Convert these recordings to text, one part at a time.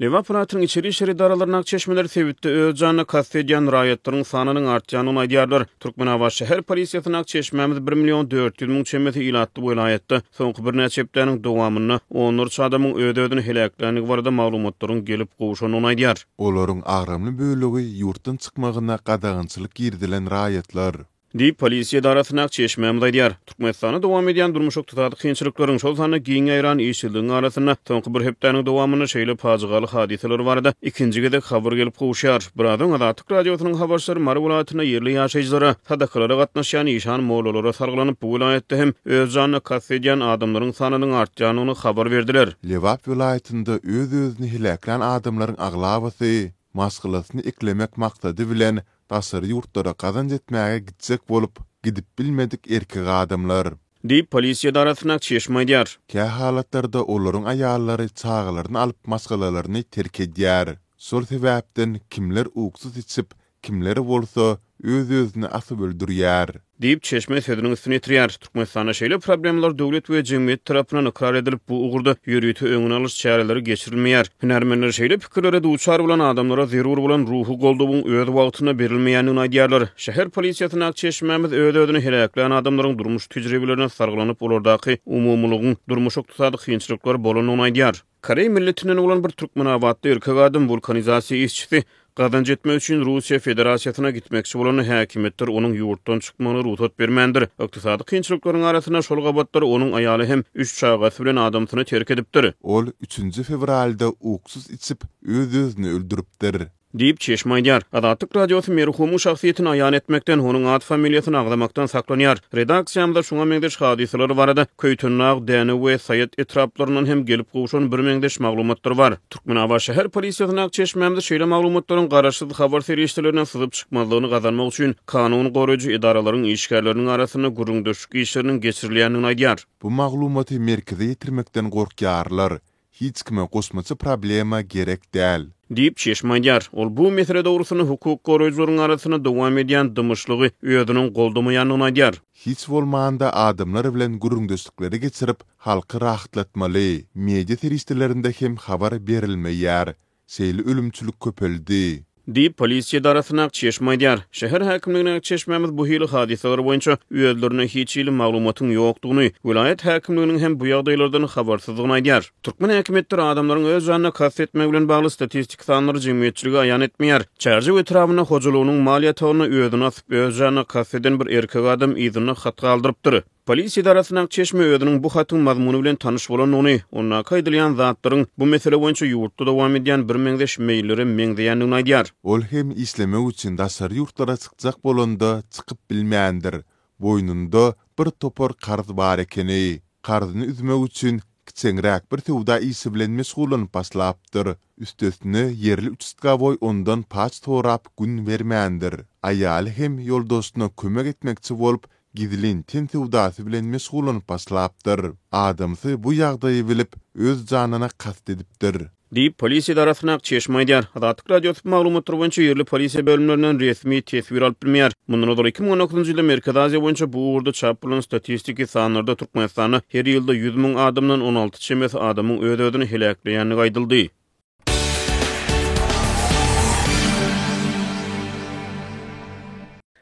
Lebap welaýatynyň içeri işler edaralaryndaky çeşmeler sebitde öz janyna kast edýän raýatlaryň sanynyň artýandygyny aýdýarlar. Türkmenabat şäher polisiýasyndaky çeşmämiz bir million 400 müň çemesi ilatly welaýatda soňky birnäçe hepdäniň dowamynda onlarça adamyň öz-özüni heläkländigi barada maglumatlaryň gelip gowşandygyny aýdýar. Olaryň agramly bölegi ýurtdan çykmagyna gadagançylyk girizilen raýatlar. Diýip, polisiýa edarasyndaky çeşmämiz aýdýar. Türkmenistanda dowam edýän durmuş-ykdysady kynçylyklaryň, şol sanda giň ýaýran işsizligiň arasynda soňky bir hepdäniň dowamynda şeýle pajygaly hadysalar barada ikinji gezek habar gelip gowuşýar. Biraz öň Azatlyk Radiosynyň habarçylary Mary welaýatynda ýerli ýaşaýjylara, sadakalara gatnaşýan işan-mollalara salgylanyp, bu welaýatda hem öz janyna kast edýän adamlaryň sanynyň artýandygyny habar berdiler. Lebap welaýatynda öz-özüni heläklän adamlaryň aglabasy maşgalasyny eklemek maksady bilen daşary ýurtlara gazanç etmäge gitjek bolup, gidip bilmedik erkek adamlar. Diýip, polisiýa edarasyndaky çeşme aýdýar. Kä halatlarda olaryň aýallary çagalaryny alyp maşgalalaryny terk edýär. Şol sebäpden kimler uksus içip, kimler bolsa öz-özüni asyp öldürýär. Diýip, çeşme sözüniň üstüni ýetirýär. Türkmenistanda şeýle problemalar döwlet we jemgyýet tarapyndan ykrar edilip, bu ugurda ýörite öňüni alyş çäreleri geçirilmeýär. Hünärmenler şeýle pikirlere duçar bolan adamlara zerur bolan ruhy goldawyň öz wagtynda berilmeýändigini aýdýarlar. Şäher polisiýasyndaky çeşmämiz öz-özüni heläklän adamlaryň durmuş tejribelerine salgylanyp, olardaky umumylygyň durmuş-ykdysady kynçylyklar bolandygyny aýdýar. Koreý milletinden bolan bir türkmenabatly erkek adam wulkanizasiýa işçisi gazanç etmek üçin Russiýa Federasiýasyna gitmekçi bolanda häkimiýetler onuň ýurtdan çykmagyna rugsat bermändir. Ykdysady kynçylyklaryň arasynda şol gabatlar onuň aýaly hem üç çagasy bilen adamsyny terk edipdir. Ol üçünji fewralda uksus içip, öz-özüni öldüripdir. Diýip, çeşme aýdýar. Azatlyk Radiosy merhumyň şahsyýetini aýan etmekden, onuň at-familiýasyny agzamakdan saklanýar. Redaksiýamyza şuňa meňzeş hadysalar barada Köýtendag, Dänew we Saýat etraplaryndan hem gelip gowşan birmeňzeş maglumatlar bar. Türkmenabat şäher polisiýasyndaky çeşmämiz şeýle maglumatlaryň garaşsyz habar serişdelerinden syzyp çykmazlygyny gazanmak üçin kanun goraýjy edaralaryň işgärleriniň arasynda gürrüňdeşlik işleriniň geçirilýändigini aýdýar. Bu maglumaty merkeze ýetirmekden gorkýarlar. Hiç kime goşmaça problema gerek däl. Diýip, çeşme aýdýar. Ol bu mesele dogrusynda hukuk goraýjylaryň arasynda dowam edýän dymyşlygy özüniň goldamaýandygyny aýdýar. Hiç bolmanda adamlar bilen gürrüňdeşlikleri geçirip, halky rahatlatmaly. Media serişdelerinde hem habar berilmeýär. Şeýle ölümçilik köpeldi. Diýip, polisiýa edarasyndaky çeşme aýdýar. Şäher häkimligindäki çeşmämiz bu hili hadysalar boýunça özlerinde hiç hili maglumatyň ýokdugyny, welaýat häkimliginiň hem bu ýagdaýlardan habarsyzdygyny aýdýar. Türkmen häkimiýetleri adamlaryň öz janyna kast etmegi bilen bagly statistiki sanlary jemgyýetçilige aýan etmeýär. Çärjew etrabynda hojalygynyň mal ýatagynda özüni asyp, öz janyna kast eden bir erkek adam yzynda hat galdyrypdyr. Polisiýa edarasyndaky çeşme özüniň bu hatyň mazmuny bilen tanyş bolandygyny, ondaky aýdylýan zatlaryň bu mesele boýunça ýurtda dowam edýän birmeňzeş meýillere meňzeýändigini aýdýar. Ol hem işlemek üçin daşary ýurtlara çykjak bolanda çykyp bilmändir. Boýnunda bir topar karz bar ekeni. Karzyny üzmek üçin kiçeňräk bir söwda işi bilen meşgullanyp başlapdyr. Üstesine ýerli uçastkowoý ondan paç sorap gün bermändir. Aýaly hem ýoldaşyna kömek etmekçi bolup gizlin ten söwdasy bilen meşgullanyp başlapdyr. Adamsy bu ýagdaýy bilip, öz janyna kast edipdir. Diýip, polisiýa edarasyndaky çeşme aýdýar. Azatlyk Radiosy bu maglumatlar boýunça ýerli polisiýa bölümlerinden resmi teswir alyp bilmeýär. Mundan ozal 2019-njy ýylda Merkezi Aziýa boýunça bu ugurda çap bolan statistiki sanlarda Türkmenistanda her ýylda 100 müň adamdan 16 çemesi adamyň öz-özüni heläkleýändigi aýdyldy.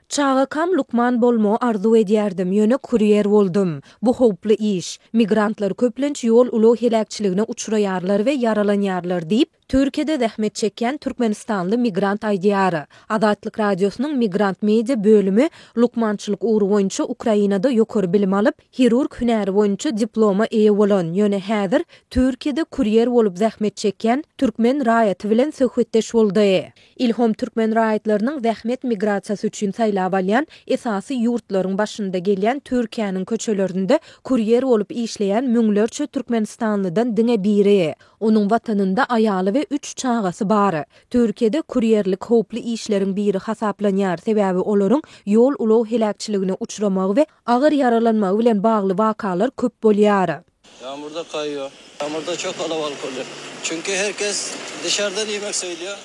Çagakam lukman bolmagy arzuw edýärdim, ýöne kurýer boldum. Bu howply iş. Migrantlar köplenç ýol-ulag heläkçiligine uçraýarlar we ýaralanýarlar diýip, Türkiýede zähmet çekýän türkmenistanly migrant aýdýar. Azatlyk Radiosynyň Migrant Media bölümi lukmançylyk ugry boýunça Ukrainada ýokary bilim alyp, hirurg hünäri boýunça diploma eýe bolan, ýöne häzir Türkiýede kurýer bolup zähmet çekýän türkmen raýaty bilen söhbetdeş boldy. Ilhom türkmen raýatlarynyň zähmet migrasiýasy üçin saýlap alýan esasy ýurtlaryň başynda gelýän Türkiýäniň köçelerinde kurýer bolup işleýän müňlerçe türkmenistanlydan diňe biri. Onuň watanynda aýaly we üç çagasy bar. Türkiýede kurýerlik howply işleriň biri hasaplanýar, sebäbi olaryň ýol-ulag heläkçiligine uçramagy we agyr ýaralanmagy bilen bagly wakalar köp bolýar. Ýagmurda kaýýo. Ýagmurda çok kalabalyk bolýar. Çünki her kes dışardan ýemek söýlýär.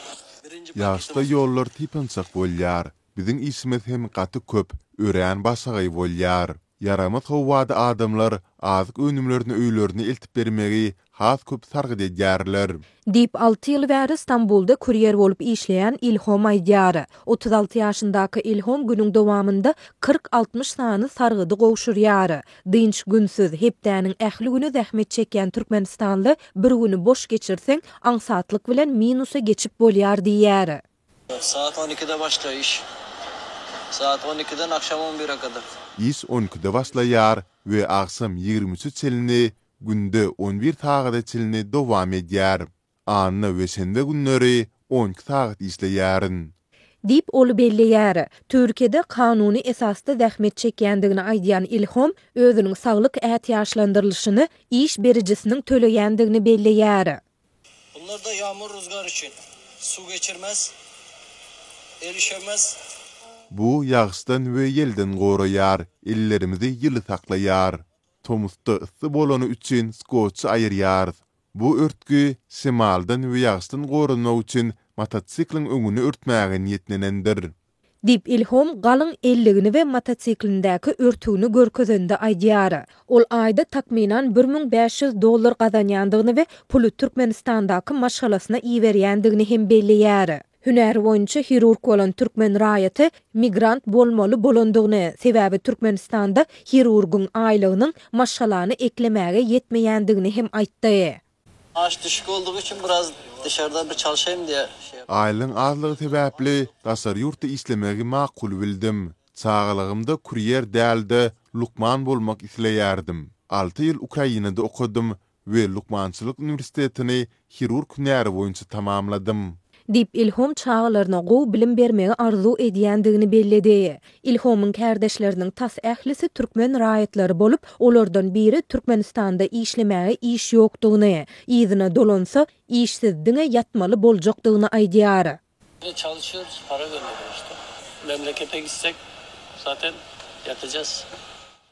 Birinji Ýagyşda paketimiz. ýollar typançak bolýar. Biziň işimiz hem gaty köp, örän başagaý bolýar. Ýaramaz howada adamlar azyk önümlerini öýlerine eltip bermegi has köp sargyt edýärler. Diýip, alty ýyl bäri Stambulda kurýer bolup işleýän Ilhom aýdýar. 36 ýaşyndaky Ilhom günüň dowamynda kyrk-altmyş sany sargydy gowşurýar. Dynç günsüz, hepdäniň ähli güni zähmet çekýän türkmenistanly bir güni boş geçirseň, aňsatlyk bilen minusa geçip bolýar diýýär. Saat on ikide başlaýar iş. Saat on ikiden akşam on bire kadar. Iş on ikide başlaýar we agşam ýigrimi üçe çenli, günde on bir sagada çenli dowam edýär. Anna we şenbe günleri on iki sagat işleýärin. Diýip, ol belleýär. Türkiýede kanuny esasda zähmet çekýändigini aýdýan Ilhom özüniň saglyk ätiýaçlandyrylyşyny iş berijisiniň töleýändigini belleýär. Bunlar-da ýagmur ruzgar üçin. Suw geçirmez, el üşemez. Bu ýagyşdan we ýelden goraýar, ellerimizi ýyly saklaýar. Tomusda yssy bolany üçin skotçy aýyrýarys. Bu örtgi şemaldan we ýagyşdan goranmak üçin motosikliň öňüni örtmäge niýetlenendir. Diýip, Ilhom galyň elligini we motosiklindäki örtügini görkezende aýdýar. Ol aýda takmynan 1500 dollar gazanýandygyny we puly Türkmenistandaky maşgalasyna iberýändigini hem belleýär. Hünäri boýunça hirurg bolan türkmen raýaty migrant bolmaly bolandygyny, sebäbi Türkmenistanda hirurgyň aýlygynyň maşgalany eklemäge ýetmeýändigini hem aýtdy. Maaş düşük olduğu için biraz dışarıda bir çalışayım diye şey. Aýlygyň azlygy sebäpli daşary ýurtda işlemegi makul bildim. Çagalygymda kurýer däl-de, lukman bolmak isleýärdim. Alty ýyl Ukrainada okadym we lukmançylyk uniwersitetini hirurg hünäri boýunça tamamladym. Diýip, Ilhom çagalaryna gowy bilim bermegi arzuw edýändigini belledi. Ilhomyň kärdeşleriniň tas ählisi türkmen raýatlary bolup, olardan biri Türkmenistanda işlemäge iş ýokdugyny, yzyna dolansa, işsiz diňe ýatmaly boljakdygyny aýdýar. Biz çalışýoruz, para gönderiyoruz da. Memlekete gitsek, zaten ýatacaz.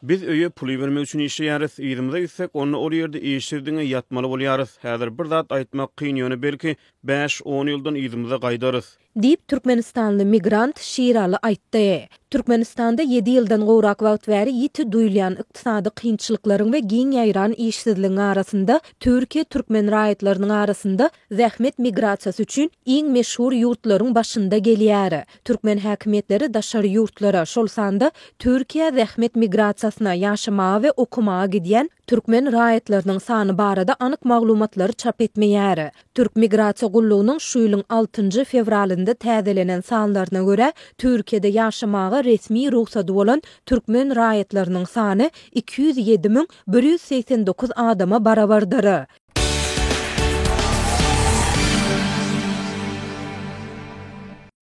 Biz öýe pul ibermek üçin işleýäris. Yzymyza gitsek, onda ol ýerde işsiz diňe ýatmaly bolýarys. Häzir bir zat aýtmak kyn, ýöne belki, bäş-on ýyldan yzymyza gaýdarys. Diýip, türkmenistanly migrant Şiraly aýtdy. Türkmenistanda ýedi ýyldan gowrak wagt bäri ýiti duýulýan ykdysady kynçylyklaryň we giň ýaýran işsizligiň arasynda Türkiýe türkmen raýatlarynyň arasynda zähmet migrasiýasy üçin iň meşhur ýurtlaryň başynda gelýär. Türkmen häkimiýetleri daşary ýurtlara, şol sanda Türkiýä zähmet migrasiýasyna, ýaşamaga we okamaga gidýän türkmen raýatlarynyň sany barada anyk maglumatlary çap etmeýär. Türk migrasiýa gullugynyň şu ýylyň altynjy fewralynda täzelenen sanlaryna görä, Türkiýede ýaşamaga resmi rugsady bolan türkmen raýatlarynyň sany 207 189 adama barabardyr.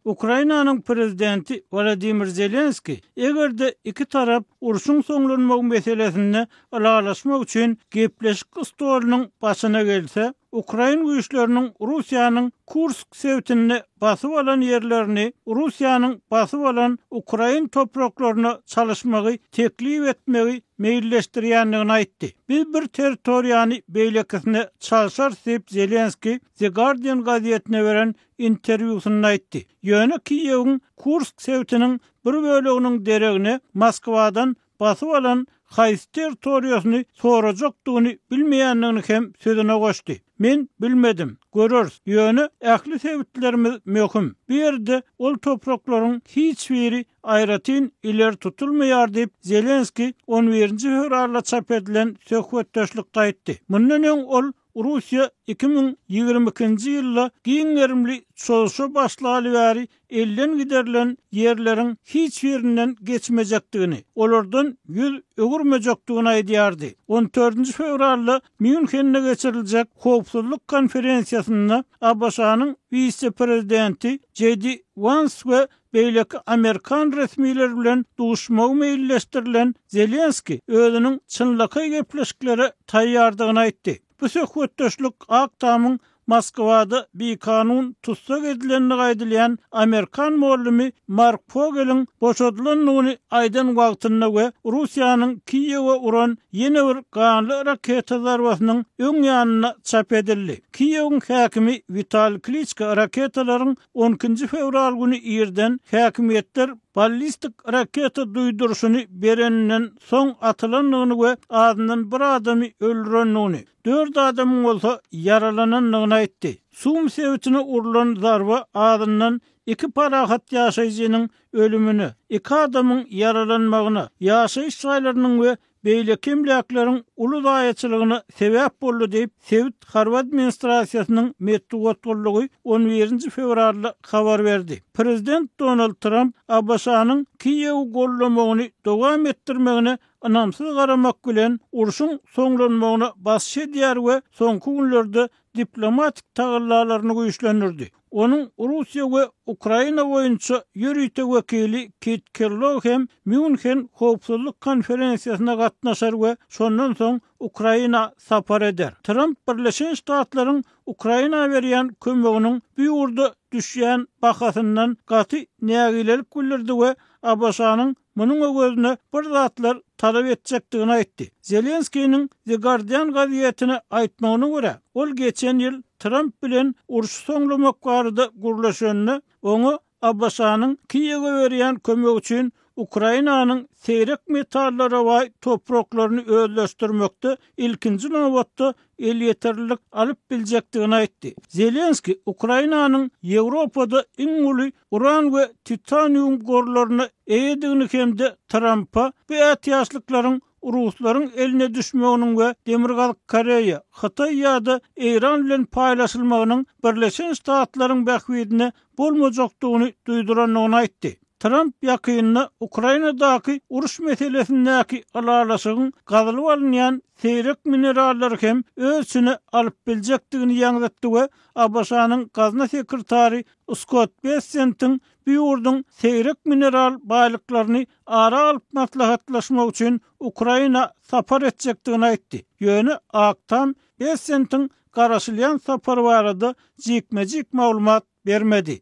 Ukrainanyň prezidenti Wolodymyr Zelenskiý, eger-de iki tarap urşuň soňlanmagy meselesinde ylalaşmak üçin gepleşik stolunyň başyna gelse, ukrain güýçleriniň Russiýanyň Kursk sebitinde basyp alan ýerlerini Russiýanyň basyp alan ukrain topraklaryna çalyşmagy teklip etmegi meýilleşdirýändigini aýtdy. Biz bir territoriýany beýlekisine çalşarys diýip, Zelenskiý The Guardian gazetine beren interwýusynda aýtdy. Ýöne Kiýewiň Kursk sebitiniň bir böleginiň deregine Moskwadan basyp alan haýsy territoriýasyny sorajakdygyny bilmeýändigini hem sözüne goşdy. Men bilmedim. Göreris. Ýöne ähli sebitlerimiz möhüm. Bu ýerde ol topraklaryň hiç biri aýratyn ileri tutulmaýar diýip, Zelenskiý on birinji fewralda çap edilen söhbetdeşlikde aýtdy. Mundan öň ol Russiýa 2022-nji ýylda giň gerimli çozuşa başlaly bäri elden giderilen ýerleriň hiç birinden geçmejekdigini, olardan ýüz öwürmejekdigini aýdýardy. On dördünji fewralda Mýunhende geçiriljek Howpsuzlyk konferensiýasynda ABŞ-nyň wise-prezidenti Jeý Di Wans we beýleki amerikan resmileri bilen duşmagy meýilleşdirilen Zelenskiý özüniň çynlakaý gepleşiklere taýýardygyny aýtdy. Bu söhbetdeşlik Ak Tamyň Moskwada bikanun tussag edilendigi aýdylýan amerikan mugallymy Mark Fogeliň boşadylandygyny aýdan wagtynda we Russiýanyň Kiýewe uran ýene bir ganly raketa zarbasynyň öň ýanynda çap edildi. Kiýewiň häkimi Witaliý Kliçko raketalaryň On ikinji fewral güni irden häkimiýetler Ballistik raketa duýduryşyny bereninden soň atylandygyny we azyndan bir adamy öldürendigini, dört adamyň bolsa ýaralanandygyny aýtdy. Sum sebitine urlan zarba azyndan iki parahat ýaşaýjynyň ölümine, iki adamyň ýaralanmagyna, ýaşaýyş jaýlarynyň we beýleki emläkleriň uly zaýaçylygyna sebäp boldy diýip, sebit harby administrasiýasynyň metbugat gullugy on birinji fewralda habar berdi. Prezident Donald Tramp ABŞ-nyň Kiýewi goldamagyny dowam etdirmegine ynamsyz garamak bilen, urşuň soňlanmagyna basyş edýär we soňky günlerde diplomatik tagallalaryny güýçlendirdi. Onuň Russiýa we Ukraina boýunça ýörite wekili Kit Kellog hem Mýunhen howpsuzlyk konferensiýasyna gatnaşar we şondan soň Ukraina sapar eder. Tramp Birleşen Ştatlaryň Ukraina berýän kömeginiň bu ýurda düşýän bahasyndan gaty nägilelik bildirdi we ABŞ-nyň munuň öwezine bir zatlar talap etjekdigini aýtdy. Zelenskiniň The Guardian gazetine aýtmagyna görä, ol geçen ýyl Tramp bilen urşy soňlamak barada gürleşende, oňa ABŞ-nyň Kiýewe berýän kömegi üçin Ukrainanyň seýrek metallara baý topraklaryny özleşdirmekde ilkinji nobatda elýeterlilik alyp biljekdigini aýtdy. Zelenskiý Ukrainanyň Ýewropada iň uly uran we titanium gorlaryna eýedigini hem-de Trampa bu ätiýaçlyklaryň ruslaryň eline düşmeginiň we Demirgazyk Koreýa, Hytaý ýa-da Eýran bilen paýlaşylmagynyň Birleşen Ştatlaryň bähbidine bolmajakdygyny duýdurandygyny aýtdy. Tramp ýakynda Ukrainadaky uruş meselesindäki ylalaşygyň gazylyp alynýan seýrek minerallary hem öz içine alyp biljekdigini ýaňzytdy we ABŞ-nyň gazna sekretary Skott Bessentiň bu ýurduň seýrek mineral baýlyklaryny ara alyp maslahatlaşmak üçin Ukraina sapar etjekdigini aýtdy. Ýöne Ak Tam Bessentiň garaşylýan sapary barada jikme-jik maglumat bermedi.